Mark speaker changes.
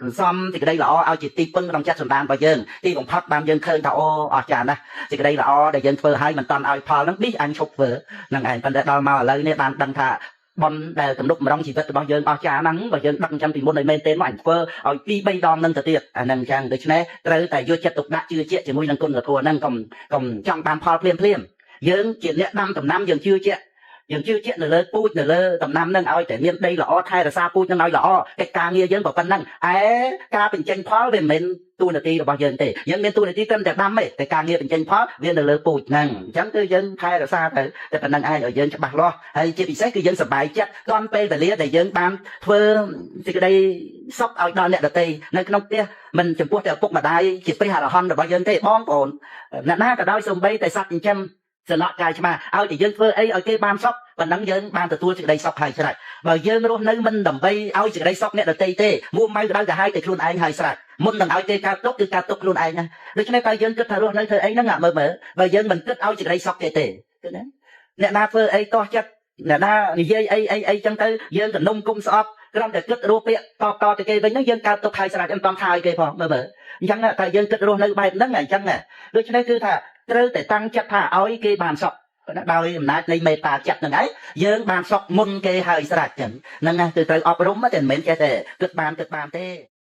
Speaker 1: សន្សំសេចក្តីល្អឲ្យជាទីពឹងក្នុងចិត្តសន្តានរបស់យើងទីបំផុតបានយើងឃើញថាអូអស្ចារ្យណាស់សេចក្តីល្អដែលយើងធ្វើឲ្យមិនតាន់ឲ្យផលហ្នឹងប៊ីអញឈប់ធ្វើហ្នឹងឯងប៉ុន្តែដល់មកឥឡូវនេះបានដឹងថាប៉ុនដែលទំនុកម្រងជីវិតរបស់យើងអស្ចារ្យហ្នឹងបើយើងដឹងចឹងពីមុនឲ្យមែនទេមកអញធ្វើឲ្យពីរបីដងហ្នឹងទៅទៀតអាហ្នឹងចឹងដូច្នេះត្រូវតែយកចិត្តទុកដាក់ជឿជាក់ជាមួយនឹងគុណធម៌ហ្នឹងកុំកុំចង់បានផលភ្លាមភ្លាមយើងជាអ្នកដាំដំណាំយើងជឿជាក់យើងជឿជាក់នៅលើពូជនៅលើដំណាំហ្នឹងឲ្យតែមានដីល្អថែរក្សាពូជហ្នឹងឲ្យល្អកិច្ចការងារយើងក៏ប៉ុណ្ណឹងឯការបញ្ចេញផលវាមិនមែនតួនាទីរបស់យើងទេយើងមានតួនាទីត្រឹមតែដាំទេតែការងារបញ្ចេញផលវានៅលើពូជហ្នឹងអញ្ចឹងគឺយើងថែរក្សាទៅតែប៉ុណ្ណឹងឯងឲ្យយើងច្បាស់លាស់ហើយជាពិសេសគឺយើងសប្បាយចិត្តទាន់ពេលវេលាដែលយើងបានធ្វើសេចក្តីសុខឲ្យដល់អ្នកដទៃនៅក្នុងផ្ទះមិនចំពោះតែឪពុកម្ដាយជាព្រះអរហន្តរបស់យើងទេបងប្អូនអ្នកណាក៏ដោយសូម្បីតែសត្វចិញ្ចឹមសំណក់កាយឆ្មាឲ្យតែយើងធ្វើអីឲ្យគេបានសុខប៉ុណ្ណឹងយើងបានទទួលសេចក្តីសុខហើយស្រេចបើយើងរស់នៅមិនដើម្បីឲ្យសេចក្តីសុខអ្នកដទៃទេមួម៉ៅក្តៅក្រហាយតែខ្លួនឯងហើយស្រេចមុននឹងឲ្យគេកើតទុកគឺកើតទុកខ្លួនឯងណាដូច្នេះតើយើងគិតថារស់នៅធ្វើអីហ្នឹងមើលមើលបើយើងមិនគិតឲ្យសេចក្តីសុខគេទេគឺណាអ្នកណាធ្វើអីតោះចិត្តអ្នកណានិយាយអីអីអីចឹងទៅយើងកនុំគុំស្អប់គ្រាន់តែគិតរស់ពាក្យតបតទៅគេវិញហ្នឹងយើងកើតទុកហើយស្រេចមិនតំថាឲ្យគេផងមើលមើលអញ្ចឹងតែយើងគិតរស់នៅបែបហ្នឹងអញ្ចឹងដូច្នេះគឺថាត្រូវតែតាំងចិត្តថាឲ្យគេបានសុខដោយអំណាចនៃមេត្តាចិត្តហ្នឹងឯងយើងបានសុខមុនគេហើយស្រេចចឹងហ្នឹងណាគឺត្រូវអប់រំតែមិនមែនចេះតែគិតបានគិតបានទេ។